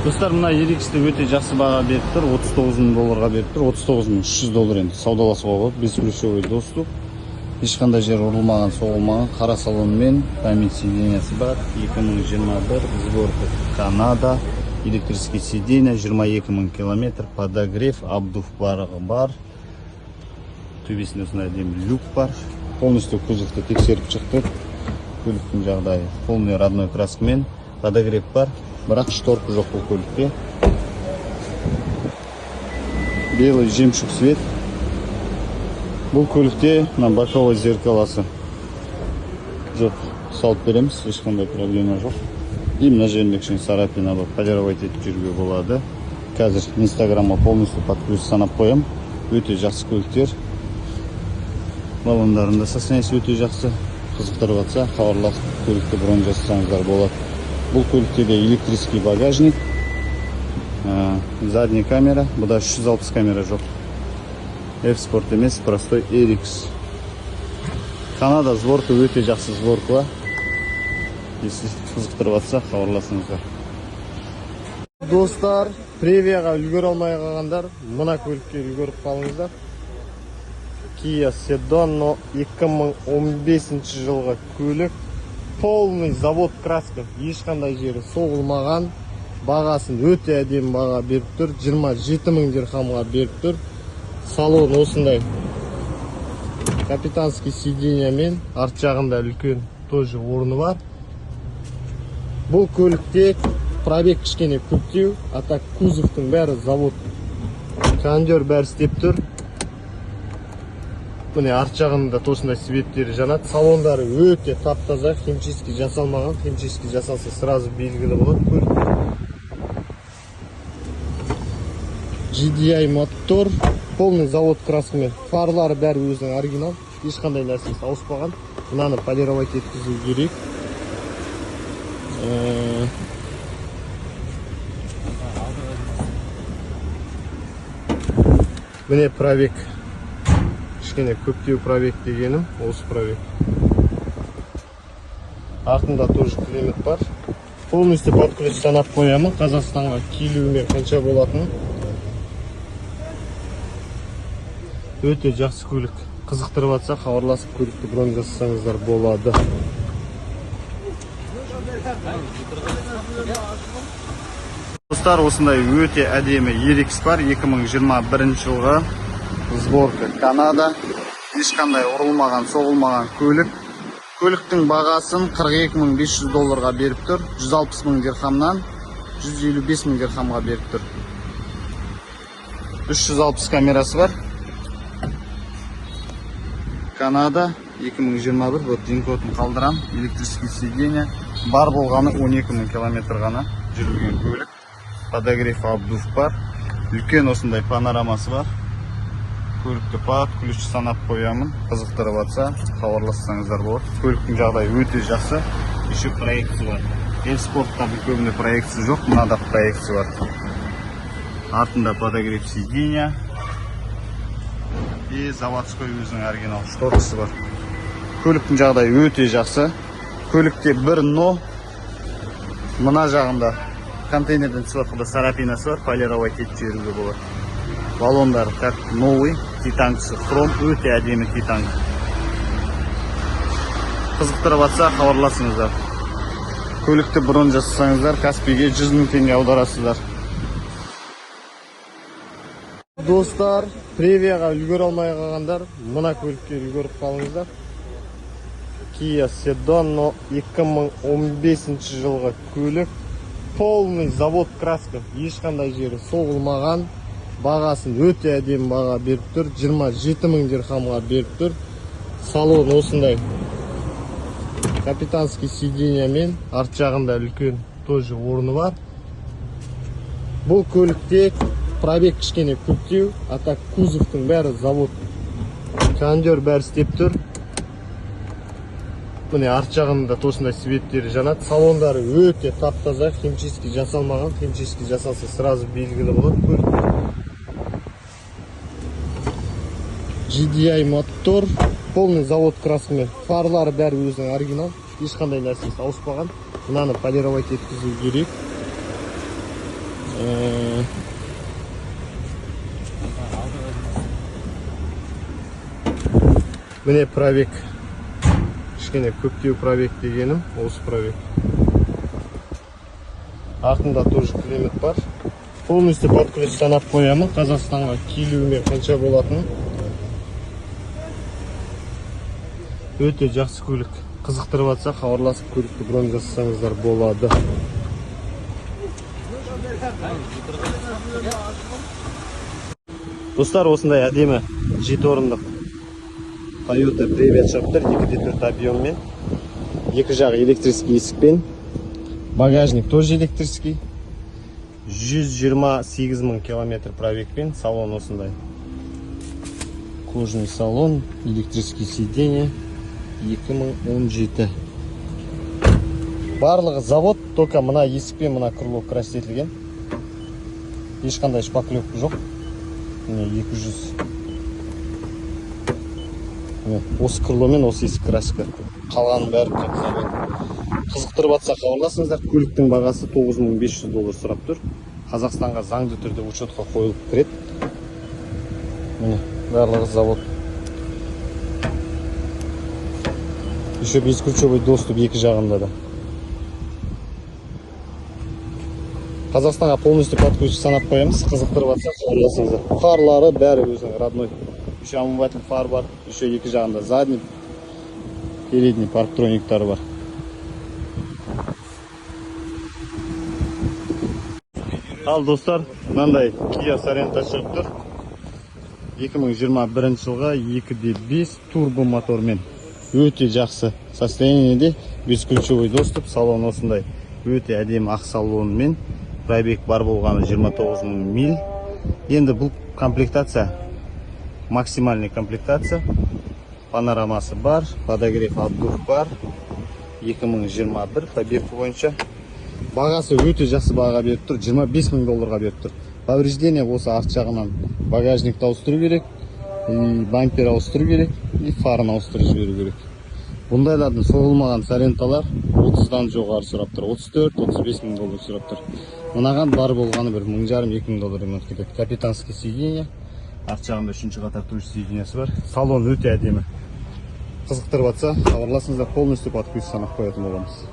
Достар, мына RX-ті өте жақсы баға беріп тұр, 39 мың долларға беріп тұр, 39 300 доллар, енді саудаласуға болады, бесключевой доступ, ешқандай жер ұрылмаған, соғылмаған, қара салонмен, память сиденьясы бар, 2021, сборка Канада, электрический сиденья, 22 мың километр, подогрев, обдув барығы бар, төбесінде осындай әдемі люк бар, полностью кузовты тексеріп шықтық, көліктің жағдайы полный родной краскамен, подогрев бар, бірақ шторка жоқ бұл көлікте. Белый жемчуг цвет. Бұл көлікте мына боковой зеркаласы жоқ, салып береміз, ешқандай проблема жоқ. И мына жерінде кішкене царапина бар, полировать етіп жүруге болады. Қазір Инстаграмға полностью под ключ санап қоямын. Өте жақсы көліктер, баллондарында состояниесі өте жақсы. Қызықтырып жатса, хабарласып, көлікті бронь жасасаңыздар болады. Бұл көлікте де электрический багажник, задний камера, бұда 360 камера жоқ. F Sport емес, простой RX. Канада сборка, өте жақсы сборка. Если қызықтырып жатса, хабарласыңыздар. Достар, Превияға үлгере алмай қалғандар, мына көлікке үлгеріп қалыңыздар. Kia Sedona, 2015 жылғы көлік, полный завод краска, ешқандай жері соғылмаған. Бағасын өте әдемі баға беріп тұр, 27 мың дирхамға беріп тұр. Салон осындай капитанский сиденьямен, арт жағында үлкен тоже орны бар. Бұл көлікте пробег кішкене көптеу, а так кузовтың бәрі завод, кондер бәрі істеп тұр. Міне, арт жағында осындай светтері жанады. Салондары өте тап таза, химчистка жасалмаған. Химчистка жасалса, сразу белгілі болады көлік. GDI мотор, полный завод краскамен, фарлары бәрі өзінің оригинал, ешқандай нәрсесі ауыспаған. Мынаны полировать еткізу керек. Міне, пробег кішкене көптеу, пробег дегенім осы пробег. Артында тоже климат бар. Полностью под ключ санап қоямын, Қазақстанға келуіме қанша болатынын. Өте жақсы көлік. Қызықтырып жатса, хабарласып, көлікті бронь жасасаңыздар болады. Достар, осындай өте әдемі RX бар, 2021 жылғы, сборка Канада, ешқандай ұрылмаған, соғылмаған көлік. Көліктің бағасын 42 500 долларға беріп тұр, 160 мың дирхамнан 155 мың дирхамға беріп тұр. 360 камерасы бар. Канада, 2021, вот вин кодын қалдырам, электрический сиденье, бар болғаны 12 мың километр ғана жүрілген көлік. Подогрев, обдув бар, үлкен осындай панорамасы бар. Көлікті под ключ санап қоямын, қызықтырып жатса, хабарлассаңыздар болады. Көліктің жағдайы өте жақсы, еще проекция бар. F Спорттардың көбінде проекция жоқ, мынада проекция бар. Артында подогрев сиденья и заводской өзінің оригинал шторкасы бар. Көліктің жағдайы өте жақсы. Көлікте бір но, мына жағында контейнерден түсіп жатқанда царапинасы бар, полировать етіп жіберуге болады. Баллондары как новый, титанкасы хром, өте әдемі титанк. Қызықтырып жатса, хабарласыңыздар. Көлікті бронь жасасаңыздар, Каспиге 100 мың теңге аударасыздар. Достар, Превияға үлгере алмай қалғандар, мына көлікке үлгеріп қалыңыздар. Kia Sedona, 2015 жылғы көлік, полный завод краска, ешқандай жері соғылмаған. Бағасын өте әдемі баға беріп тұр, 27 мың дирхамға беріп тұр. Салон осындай капитанский сиденьямен, арт жағында үлкен тоже орны бар. Бұл көлікте пробег кішкене көптеу, а так кузовтың бәрі завод, кондер бәрі істеп тұр. Міне, арт жағында осындай светтері жанады. Салондары өте тап таза, химчистка жасалмаған. Химчистка жасалса, сразу белгілі болады көлік. GDI мотор, полный завод краскамен, фарлары бәрі өзінің оригинал, ешқандай нәрсесі ауыспаған. Мынаны полировать еткізу керек. Міне, пробег кішкене көптеу, пробег дегенім осы пробег. Артында тоже климат бар. Полностью под ключ санап қоямын, Қазақстанға келуіме қанша болатынын. Өте жақсы көлік. Қызықтырып жатса, хабарласып, көлікті бронь жасасаңыздар болады. Достар, осындай әдемі жеті орындық Toyota Previa шығып тұр, 2,4 объеммен, екі жағы электрический есікпен, багажник тоже электрический, 128 мың километр пробегпен. Салон осындай кожаный салон, электрический сиденье, 2017. Барлығы завод, только мына есік пен мына крыло красить етілген, ешқандай шпаклевка жоқ. Міне, 200, міне, осы крыло мен осы есік краска, қалғанының бәрі как завод. Қызықтырып жатса, хабарласыңыздар. Көліктің бағасы 9500 доллар сұрап тұр. Қазақстанға заңды түрде учетқа қойылып кіреді. Міне, барлығы завод, еще бесключевой доступ екі жағында да. Қазақстанға полностью под ключ санап қоямыз. Қызықтырып жатса, хабарласыңыздар. Фарлары бәрі өзінің родной, еще омыватель фар бар, еще екі жағында задний, передний парктрониктары бар. Ал, достар, мынандай Kia Sorento шығып тұр, 2021 жылғы, 2,5 турбо мотормен, өте жақсы состояниеде, бесключевой доступ. Салон осындай өте әдемі ақ салонмен, пробег бар болғаны 29 мың миль. Енді бұл комплектация максимальный комплектация, панорамасы бар, подогрев обдув бар. 2021, пробег бойынша бағасы өте жақсы бағаға беріп тұр, 25 мың долларға беріп тұр. Повреждение осы арт жағынан багажникті ауыстыру керек и бампер ауыстыру керек, и фарын ауыстырып жіберу керек. Бұндайлардың, соғылмаған Соренталар 30-дан жоғары сұрап тұр, 34-35 мың доллар сұрап тұр. Мынаған бар болғаны бір 1500-2000 доллар ремонт кетеді. Капитанский сиденье, арт жағында үшінші қатар туш сиденьесі бар. Салон өте әдемі. Қызықтырып жатса, хабарласыңыздар, полностью под ключ санап қоятын боламыз.